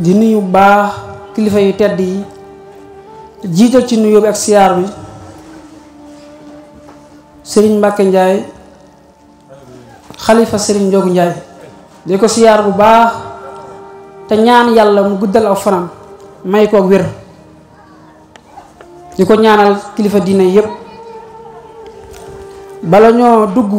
di nuyu baax kilifa yu tedd yi jiital ci nuyoo bi ak siyaar bi Serigne Mbacke Ndiaye xalifa Serigne Ndiogu Ndiaye di ko siyaar bu baax te ñaan yàlla mu guddal aw fanam may ko wér di ko ñaanal kilifa diine yépp bala ñoo dugg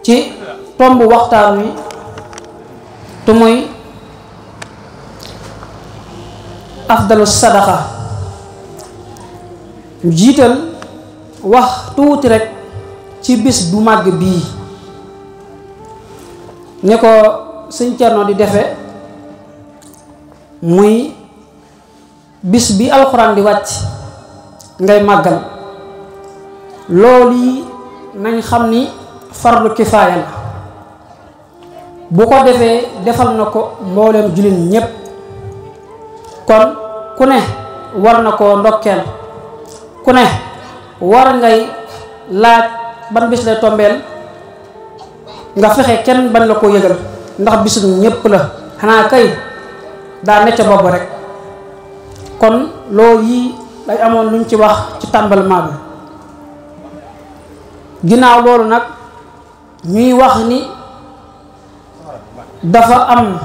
ci tomb waxtaan wi te mooy afdalu sadaqa ñu jiital wax tuuti rek ci bis bu màgg bii ne ko sëñ Cerno di defe muy bis bi alxuraan di wàcc ngay màggal loolu yi nañ xam ni fardu kifaaya la bu ko defee defal na ko mbooleem jullit ñépp kon ku ne war na koo ndokkeel ku ne war ngay laaj ban bis lay tombeel nga fexe kenn bañ la koo yëgal ndax bisu ñépp la xanaa kay daa necc bopp rek kon loolu yi day amoon luñ ci wax ci tàmbalement bi ginnaaw loolu nag ñuy wax ni dafa am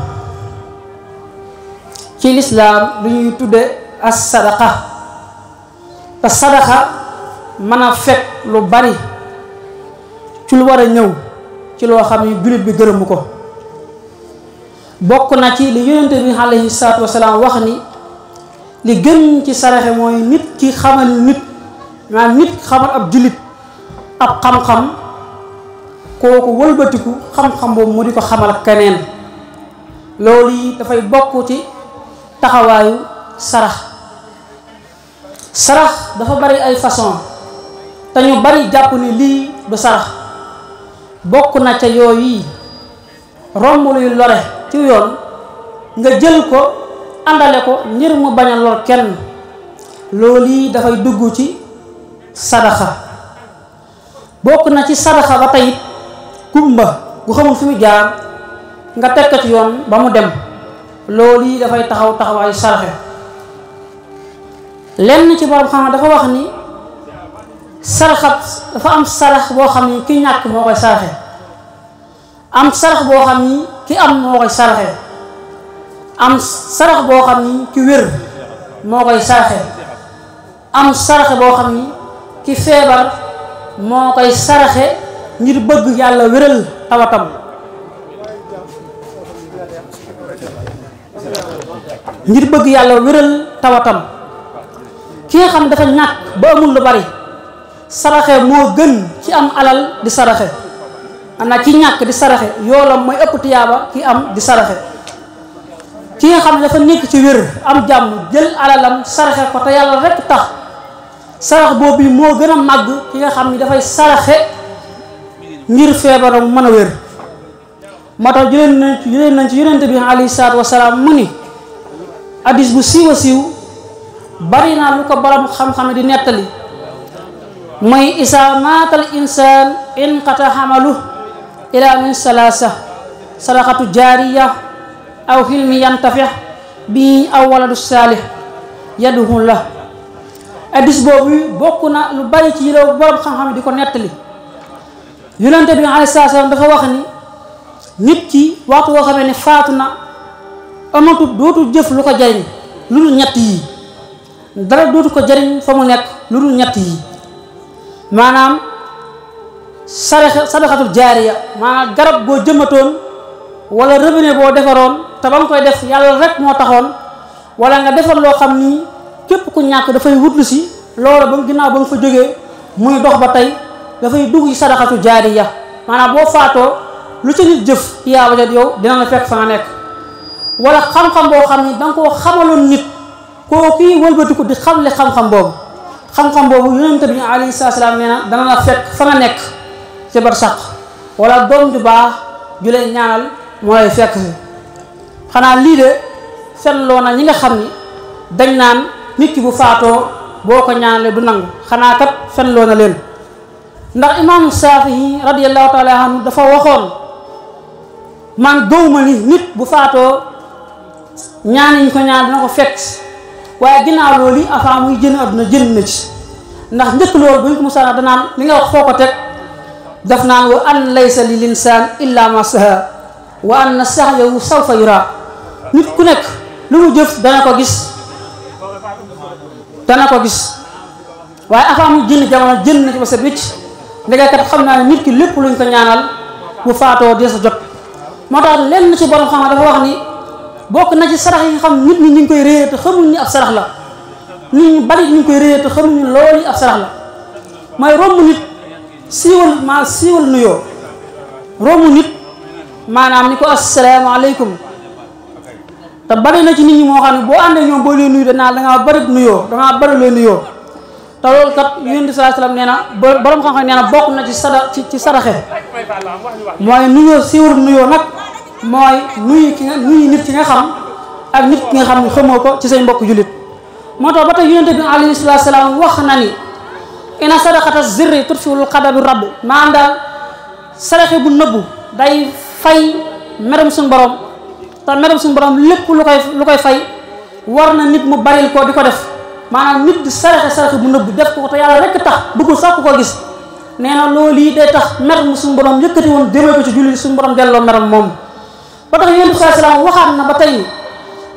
ci lislaam lu ñuy tudde as sadaqa te sadaqa mën a fekk lu bari ci lu war a ñëw ci loo xam ni jullit bi gërëmu ko bokk na ci li yonente bi alayhi salaatu wasalaam wax ni li gën ci saraxe mooy nit ki xamal nit maanaam nit xamal ab jullit ab xam-xam kooku wëlbatiku xam-xam boobu mu di ko xamal keneen loolu yi dafay bokk ci taxawaayu sarax sarax dafa bari ay façon te ñu bari jàpp ni lii du sarax bokk na ca yooyu yi romb luy lore ci yoon nga jël ko àndale ko ngir mu bañ a lor kenn loolu yi dafay dugg ci sadaxa bokk na ci sadaxa ba tey kumba gu xamul fi mu jaar nga teg ko ci yoon ba mu dem loolu yi dafay taxawaayu saraxe lenn ci borom xam dafa wax ni saraxat dafa am sarax boo xam ni ki ñàkk moo koy saraxe am sarax boo xam ni ki am moo koy saraxe am sarax boo xam ni ki wér moo koy saraxe am saraxe boo xam ni ki feebar moo koy saraxe ngir bëgg yàlla wéral tawatam ngir bëgg yàlla wéral tawatam ki nga xam dafa ñàkk ba amul lu bari saraxe moo gën ci am alal di saraxe ana ki ñàkk di saraxe yoolam mooy ëpp tiyaaba ki am di saraxe ki nga xam ne dafa nekk ci wér am jàmm jël alalam saraxe ko te yàlla rekk tax sarax boobu moo gën a màgg ki nga xam ni dafay saraxe ngir feebaram mën a wér moo tax jëlee nañ ci yonente bi alayhi salaatu wasalaam mu ni hadis bu siiw a siiw bari naa lu ko borom xam-xam di nettali mooy isa maatal insaan inqata xamalu ila min salaasa sadaqatu jaariya aw xilmi yantafix bi aw waladu saalih yaduhu la hadis boobu bokk na lu bari ci yëlew borom xam-xam di ko nettali yonente bi alayhi salaam dafa wax ni nit ki waxtu woo xamee ne faatu na amatul dootul jëf lu ko jariñ lu dul ñett yi dara dootu ko jariñ fa mu nekk lu dul ñett yi maanaam sadaqatul jaariya maanaam garab boo jëmmatoon wala robinet boo defaroon te ba nga koy def yàlla rek moo taxoon wala nga defar loo xam ni képp ku ñàkk dafay wutlu si loolu ba ginnaaw ba nga fa jógee muy dox ba tey dafay dugg ci sadaqatul jaariya maanaam boo faatoo lu ci nit jëf yaa ba jot yow dina la fekk fa nga nekk wala xam-xam boo xam ni danga koo xamaloon nit koo kii wëlbatiku di xamle xam-xam boobu yonente bi alayhi salaam nee na dana la fekk fa nga nekk ci barsàq wala doom ju baax ju lay ñaanal moo lay fekk si xanaa lii de fenloo na ñi nga xam ni dañ naan nit ki bu faatoo boo ko ñaanalee du nangu xanaa kat fenloo na leen ndax imaamu Saafi'i radiyallahu taala anhu dafa waxoon man gëwma ni nit bu faatoo ñaan yi ñu ko ñaan dina ko fekk waaye ginnaaw loolu yi avant muy jën àdduna jën na ci ndax njëkk loolu bu ñu ko musaana danaan li nga wax foo ko teg daf naan wa an laysa lil insaan illa ma saha wa anna sa'yahu sawfa yura nit ku nekk lu mu jëf dana ko gis waaye avant muy jënd jamono jënd na ci ba sa wicc ndegaykat xam naa ne nit ki lépp luñ ko ñaanal bu faatoo dee sa jot moo tax lenn ci borom xam dafa wax ni bokk na ci sarax yi nga xam nit ñi ñu ngi koy réere te xamuñ ni ab sarax la nit ñi bari ñu ngi koy réere te xamuñ ni loolu ab sarax la mooy romb nit siiwal nuyoo romb nit maanaam ni ko asalaamaaleykum te bari na ci nit ñi moo xam ne boo àndee ñoom boo leen nuyu danaa dangaa bari nuyoo dangaa bari leen nuyoo te loolu kat Yonent bi sallallahu alayhi wasallam nee na borom xam-xam nee na bokk na ci saraxe mooy nuyoo siiwal nuyoo nag mooy nuyu nit ki nga xam ak nit ki nga xam ne xamoo ko ci say mbokk jullit moo tax ba tey Yonent bi alayhi salaatu salaam wax na ni ina sadaqata zirri tutfiul qadabi rabb maanaam daal saraxe bu nëbbu day fay merum suñu borom te merum suñu borom lépp lu koy fay war na nit mu baril ko di ko def maanaam nit di saraxe bu nëbbu def ko te yàlla rekk tax bëggul sax ko gis nee na loolu yi day tax mer mu suñu borom yëkkati woon démee ko ci julli suñu borom delloo meram moom ba tax Yonent bi sallallahu alayhi wasallam waxaat na ba tey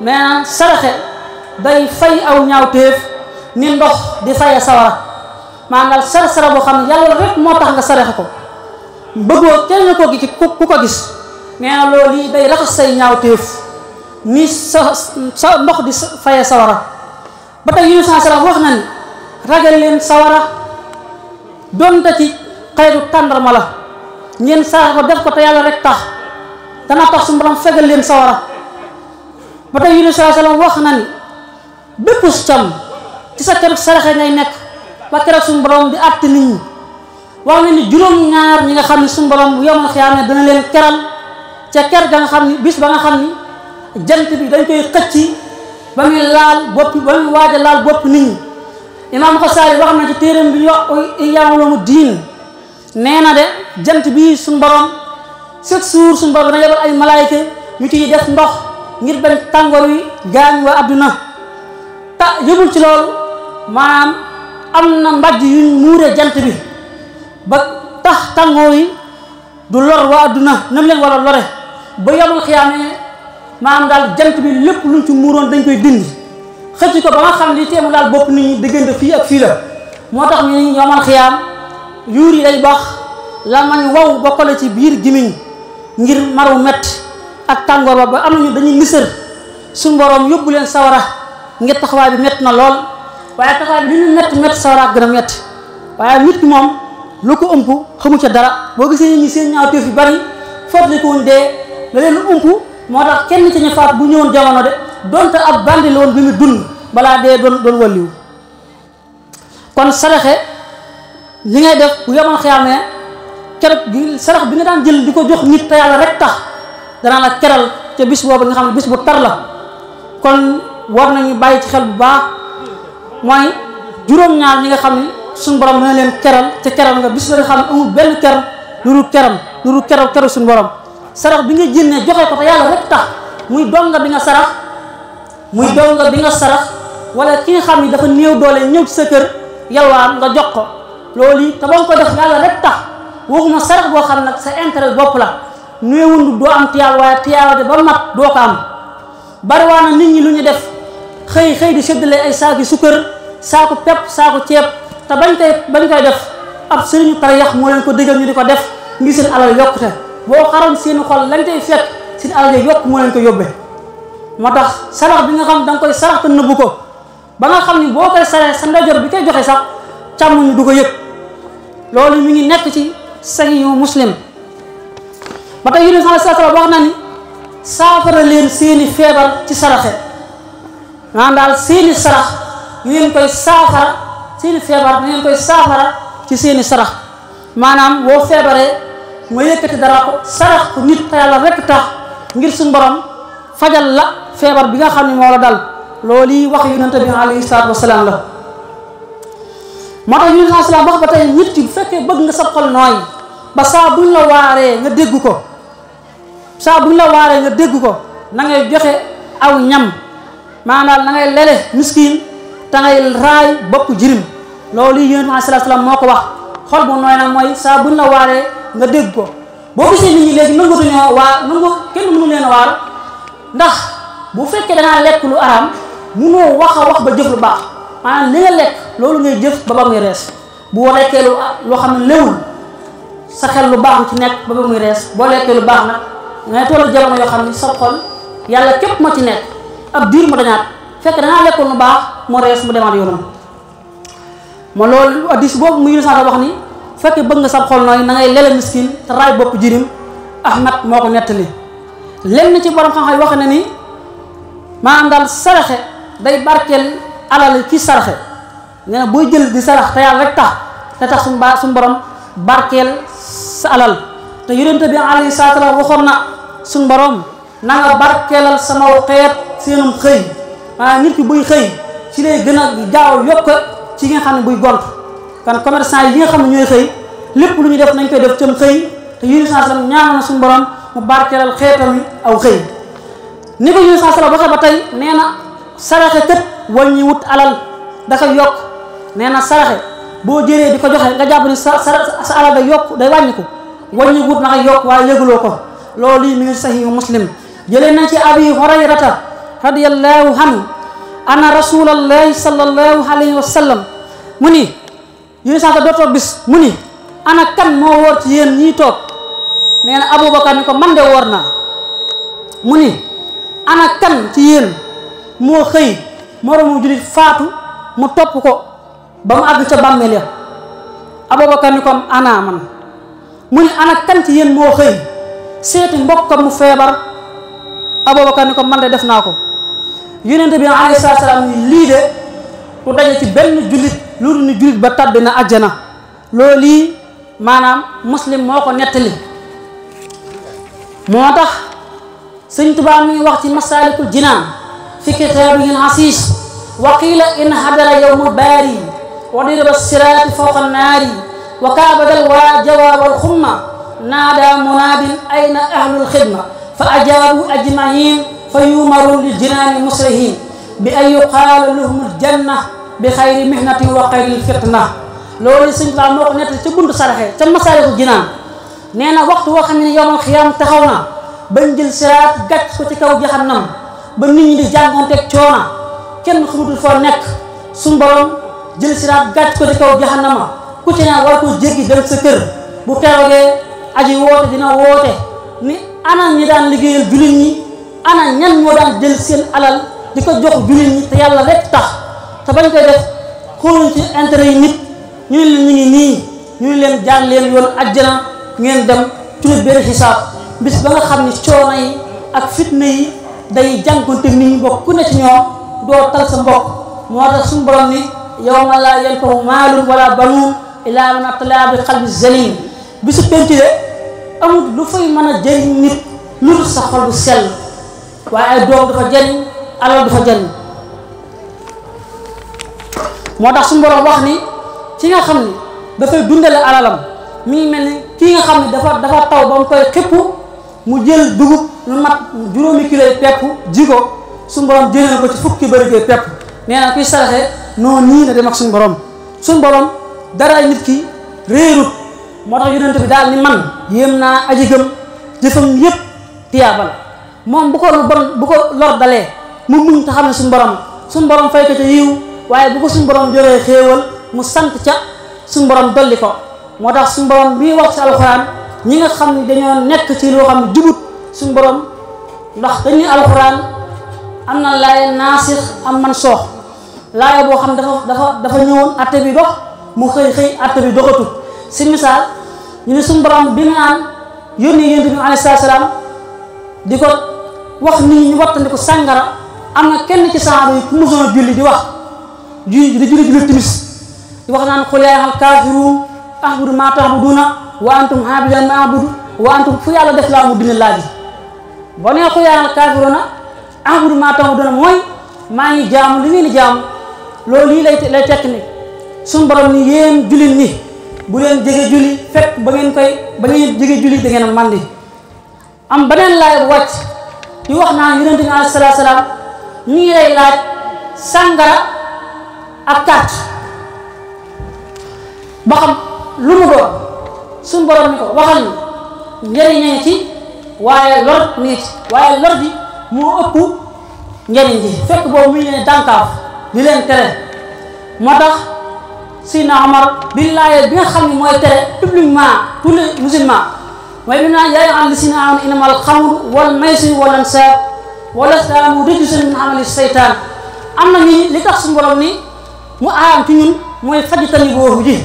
nee na saraxe day fay aw ñaawteef ni ndox di faye sawara maanaam daal sara boo xam ne yàlla rek moo tax nga saraxe ko bëggoo kenn ko gi ku ko gis nee na loolu yi day raxas say ñaawteef ni sa ndox di faye sawara ba tey Yonent bi sallallahu alayhi wasallam wax na ni ragal leen sawara donte ci xeetu tàndarma la ngeen saraxe ko def ko te yàlla rek tax dana tax suñu borom fegal leen sawara ba tey Yonent bi sallallahu alayhi wasallam wax na ni bépp cam ci sa keroog saraxe ngay nekk ba keroog suñu borom di àtte nit ñi wax na ni juróom-ñaar ñi nga xam ne suñu borom bu yomal xiyaama dana leen keral ca ker ga nga xam ni bis ba nga xam ni jant bi dañ koy xëcc ba muy waaj a laal bopp nit ñi Imaam Xasaali wax na ci téeram bi Ihyaa Ulumuddin nee na de jant bi suñu borom chaque jour suñu borom dana yebal ay malaayka ñu ciy def ndox ngir bañ tàngoor wi gaañ waa adduna yëbul ci loolu maanaam am na mbàjj yuñ muuree jant bi ba tax tàngoor yi du lor waa adduna nam leen war a lore ba yomul xiyaamee maanaam daal jant bi lépp luñ ci muuroon dañ koy dindi xëcc ko ba nga xam li teemu daal bopp nit ñi diggante fii ak fii la moo tax ñu yomal xiyaam yuur yi day bax la mañ wow ba kole ci biir gimiñ ngir maru metti ak tàngoor ba am nañu dañuy nisër suñu borom yóbbu leen sawara ngir taxawaay bi métti na lool waaye taxawaay bi li ñu métti sawara gën a métti waaye nit ki moom lu ko ëmp xamu ca dara boo gisee ñi seen ñaawteef yu bari foofu ko woon dee la leen ëmp moo tax kenn ci ñu faat bu ñëwoon jamono de donte ab bandi la woon bi mu dund balaa dee doon walliwu kon saraxe li ngay def bu yomal xiyaamee keroog gi sarax bi nga daan jël di ko jox nit te yàlla rek tax danaa la keral ca bis boobu nga xam ne bis bu tar la kon war nañu bàyyi ci xel bu baax mooy juróom-ñaar ñi nga xam ne suñu borom dana leen keral ca keral nga bis ba nga xam ne amul benn ker lu dul keral suñu borom sarax bi nga jénnee joxe ko te yàlla rek tax muy donga bi nga sarax wala ki nga xam ne dafa néew doole ñëw ci sa kër yalwaan nga jox ko loolu yi te ba nga ko def yàlla rek tax waxuma sarax boo xam nag sa intérêt bopp la néewundu doo am tiyaal waaye tiyaal de ba mat doo ko am bariwaana nit ñi lu ñu def xëy di séddale ay saaki sukkër saako pepp saako ceeb te bañ koy def ab sëriñu tarayax moo leen ko dëggal ñu di ko def ngir seen alal yokkute boo xaroon seen xol lañ koy fekk seen alal yokk moo leen ko yóbbee moo tax sarax bi nga xam da nga koy sarax te nëbbu ko ba nga xam ni boo koy sarax sa ndeyjoor bi koy joxe sax càmmoñ du ko yëg loolu mi ngi nekk ci Sahihu Muslim ba tey Yonent sallallahu alayhi wa sallam wax na ni saafara leen seeni feebar ci saraxe maanaam daal seeni sarax ngeen koy saafara seeni feebar ngeen koy saafara ci seeni sarax maanaam boo feebaree nga yëkkati dara ko sarax ko nit te yàlla rekk tax ngir suñu borom fajal la feebar bi nga xam ne moo la dal loolu yi wax Yonent bi alayhi salaatu wasalaam la moo tax Yonent sallallahu alayhi wa sallam wax ba tey nit ki bu fekkee bëgg nga sa xol nooy ba saa buñ la waaree nga dégg ko na ngay joxe aw ñam maanaam na ngay lele miskin te ngay raay bopp jirim loolu yi yonent bi sallallahu alayhi wasallam moo ko wax xol bu nooy nag mooy saa buñ la waaree nga dégg ko boo gisee nit ñi léegi nangatuñoo kenn mënu leen a waar ndax bu fekkee dangaa lekk lu araam mënoo wax a wax ba jëf lu baax maanaam li nga lekk loolu ngay jëf ba muy rees bu lekkee loo xam ne léwul sa xel lu baax lu ci nekk ba muy rees boo lekkee lu baax nag ngay toll jamono yoo xam ne sa xol yàlla képp moo ci nekk ab diir mu dañaat fekk dangaa lekkoon lu baax mu rees mu demaat yoonam ma loolu addis boobu mu yunusanta wax ni fekkee bëgg nga sa xol nooy na ngay lele miskin te raay bopp jirim Ahmad moo ko nettali lenn ci borom xam-xam wax ne ni maanaam daal saraxe day barkeel alal ki saraxe nee na booy jël di sarax te yàlla rek tax suñu borom barkeel sa alal te yonent bi alayhi salaatu wa salaam waxoon na suñu borom na nga barkeelal sama xeet seenum xëy maanaam nit ki buy xëy ci lay gën a gaaw yokk ci nga xam ne buy gont kan commerçant yi nga xam ne ñooy xëy lépp lu ñu def nañ koy def cam xëy te yonent sallallahu alayhi wasallam ñaanoon na suñu borom mu barkeelal xeetam aw xëy ni ko yonent sallallahu alayhi wasallam waxee ba tey nee na saraxe kët wàññi wut alal dafa yokk nee na saraxe boo jëlee di ko joxe nga jàpp ni sa alal day yokk day wàññi ko wàññi wut naka yokk waaye yëguloo ko loolu yi mi ngi sahihu Muslim jëlee nañ ci Abi Hurayrata radiyallahu anhu anna rasulallahi sallallahu alayhi wa sallam mu ni yéen sax doo toog bis mu ni ana kan moo woor ci yéen ñii toog nee na Abubakar ni ko man de woor naa mu ni ana kan ci yéen moo xëy moromu julit faatu mu topp ko ba mu àgg ca bàmmeel ya Abubakar ni ko ana man mu ni ana kan ci yéen moo xëy seeti mbokkam mu feebar Abubakar ni ko man de def naa ko yonent bi alayhi salaam ni lii de ku daje ci benn jullit lu dul ni jullit ba tàbbi na àjjana loolu lii maanaam Muslim moo ko nettali moo tax Sëñ Tuubaa mi ngi wax ci Masaalikul Jinaan fi kitaabihil asiis wa qiila in hadara yawmul baari wa diriba siraati fawqa naari wa kaabadal waa jawaabal xumma naada munaadin ayna ahlul xidma fa ajaabu ajmain fa yumaru lil jinaani musrihin bi an yuqaala lahumul janna bi xayri mihnatin wa xayril fitna loolu Sëñ Tuubaa moo ko nettali ca buntu saraxe ca Masaalikul Jinaan nee na waxtu woo xam ne yawmal xiyaam taxaw na bañ jël siraat gàcc ko ci kaw jahannam ba nit ñi di jàngoonteeg coona kenn xamutul foo nekk suñu borom jël siraat gàcc ko ci kaw jahannama ku ci ne war ko jéggi dem sa kër bu keroogee aji woote dina woote ni ana ñi daan liggéeyal jullit ñi ana ñan moo daan jël seen alal di ko jox jullit ñi te yàlla rek tax te bañ koy def xooluñ ci intérêt yi nit ñu leen ñu ngi nii ñu leen jaar leen yoon ajjana ngeen dem ci benn xisaab bis ba nga xam ni coono yi ak fitna yi day jànkonte nit ñi bokk ku ne ci ñoom doo tal sa mbokk moo tax suñu borom ni yawma laa yanfa'u maalun wala banuun illaa man ataa bi qalbin saliim bisu penc de amul lu fay mën a jëriñ nit lu dul sa xol bu sell waaye ay doom dafa jëriñ alal dafa jëriñ moo tax suñu borom wax ni ci nga xam ni dafay dundale alalam mi ngi mel ni kii nga xam ne dafa taw ba mu koy xëpp mu jël dugub lu mat juróomi kilo pepp ji ko suñu borom jëlee ko ci fukki bëri koy pepp nee na kuy saraxe noonu nii na dem ak suñu borom dara nit ki réerut moo tax yonent bi daal ni man yéem naa aji gëm jëfam yépp tiyaaba la moom bu ko lu bon bu ko lor dalee mu muñ te xam ne suñu borom fay ko ca yiw waaye bu ko suñu borom joree xéewal mu sant ca suñu borom dolli ko moo tax suñu borom bii wax ci alxuraan ñi nga xam ne dañoo nekk ci loo xam ne jubut suñu borom ndax dañuy alxuraan am na laaya naasix am man soox laaya boo xam dafa ñëwoon atte bi dox mu xëy atte bi doxatut si misaal ñu ne suñu borom bi mu naan yónni yonent bi alayhi salaam di ko wax nit ñi ñu wattandiku sàngara am na kenn ci saxaaba yi ku musoon a julli di wax di julli timis di wax naan qul yaa ayyuhal kaafiruun a'budu maa ta'buduuna wa antum aabiduuna maa a'budu wa antum fu yàlla def laa mu dina laaj boo nee qul yaa ayyuhal kaafiruuna a'budu maa ta'buduuna mooy maa ngi jaamu li ngeen di jaamu loolu lii lay tekk ni suñu borom ni yéen jullit ñi bu leen jege julli fekk ba ngeen jege julli da ngeen a màndi am beneen laay bu wàcc di wax naan yonente bi alayhi salaatu salaam ñu ngi lay laaj sàngara ak carte ba xam lu mu doon suñu borom ni ko waxal ni njëriñ ña ngi ci waaye lor mi ngi ci waaye lor bi moo ëpp njëriñ ji fekk boobu muy leen dànkaaf di leen tere moo tax Seydina Omar bi laayee bi nga xam ne mooy tere publiquement tous les musulmans mooy bi naan yaa ayyuhal lazina aamanu innamal xamru wal maysiru wal ansaabu wal azlaamu rijsun min amali seytaan am na ñu li tax suñu borom ni mu araam ci ñun mooy fajtanibuuhu ji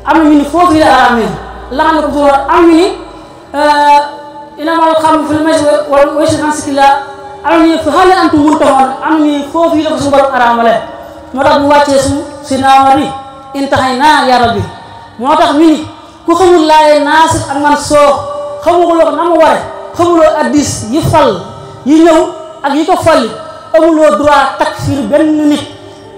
am na ñu ni foofu la araamee la'allakum turhamuun am ñu ni innamal xamru fil maysiri wal maysiru an zikrillah am na ñu fa hal antum muntahuun am na ñu ni foofu la ko suñu borom araamale moo tax mu wàccee Seydina Omar ni intahaynaa yaa rabbi moo tax ñu ni ku xamul laaye naasir ak man soo xamuloo na mu ware xamuloo addis yi fal yi ñëw ak yi ko falli amuloo droit takfir benn nit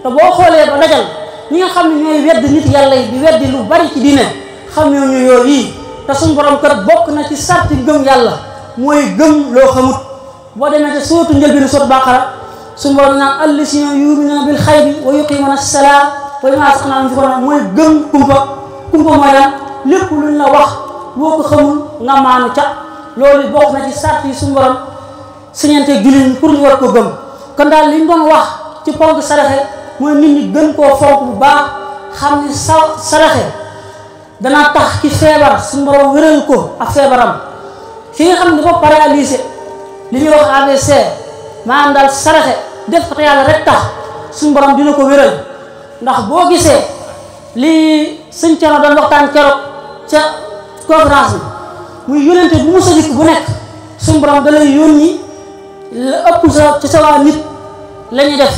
te boo xoolee ba dajal ñi nga xam ne ñooy wedd nit yàlla yi di weddi lu bari ci diine xam ñoo ñu yooyu yi te suñu borom kat bokk na ci sarti gëm yàlla mooy gëm loo xamut boo demee ci sootu njëlbéenu sootu Baqara suñu borom naan allazina yu'minuuna bil xaybi wa yuqiimuuna as-salaata wa mimmaa razaqnaahum yunfiquun mooy gëm kumpa mooy lan lépp luñ la wax boo ko xamul nga maanu ca loolu bokk na ci sart yi suñu borom siñanteeg jullit ñi pour ñu war ko gëm kon daal li ñu doon wax ci ponk saraxe mooy nit ñi gën koo fonk bu baax xam ni saraxe dana tax ci feebar suñu borom wéral ko ak feebaram ki nga xam ne dafa paralysé li ñuy wax AVC maanaam daal saraxe def ko te yàlla rek tax suñu borom dina ko wéral ndax boo gisee li sëñ Thierno doon waxtaan keroog ca conférence bi muy yónnente bu mu sa dikk bu nekk suñu borom da lay yónni la ëpp ci sa waa nit la ñuy def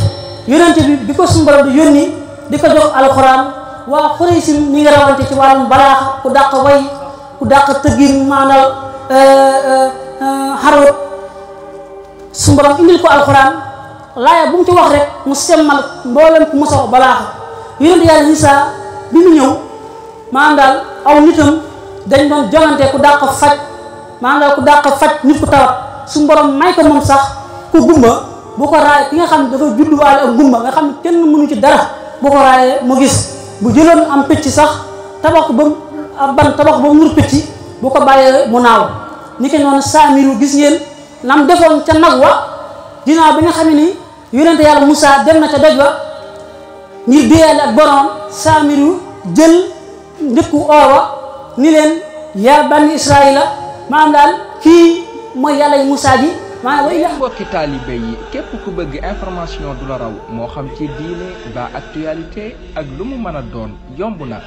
yónnente bi ko suñu borom di yónni di ko jox alxuraan waa Quraysh ñi nga rawante ci wàllum balaax ku dàq way ku dàq tëggin maanaam xarwat suñu borom indil ko alxuraan laaya bu mu ci wax rek mu semmal mboolem ku mos a wax balaax yónnente yàlla Isaa bi mu ñëw maanaam daal aw nitam dañ doon jongante ku dàq faj maanaam daal ku dàq faj nit ku tawat suñu borom may ko moom sax ku gumba bu ko raay ki nga xam ne dafa judduwaale ak gumba nga xam ne kenn mënu ci dara bu ko raayee mu gis bu jëloon am picc sax tabax ba tabax ba mu nur picc bu ko bàyyee mu naaw ni ki noonu Saamiru gis ngeen nam defoon ca nag wa dinaa bi nga xam ne ni yonente yàlla Moussa dem na ca doj wa ngir déeyale ak borom Saamiru jël njëkku oor wa ni leen yaa bani Israila maanaam daal kii mooy yàlla yi Moussa ji maanaam mbokki taalibe yi képp ku bëgg information du la raw moo xam ci diine ba actualité ak lu mu mën a doon yomb na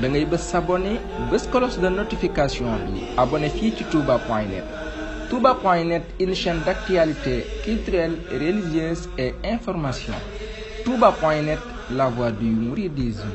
da ngay bës s'abonner bës cloche de notification bi abonné fii ci touba.net touba.net une chaîne d'actualité culturelle religieuse et information touba.net la voix du mouridisme.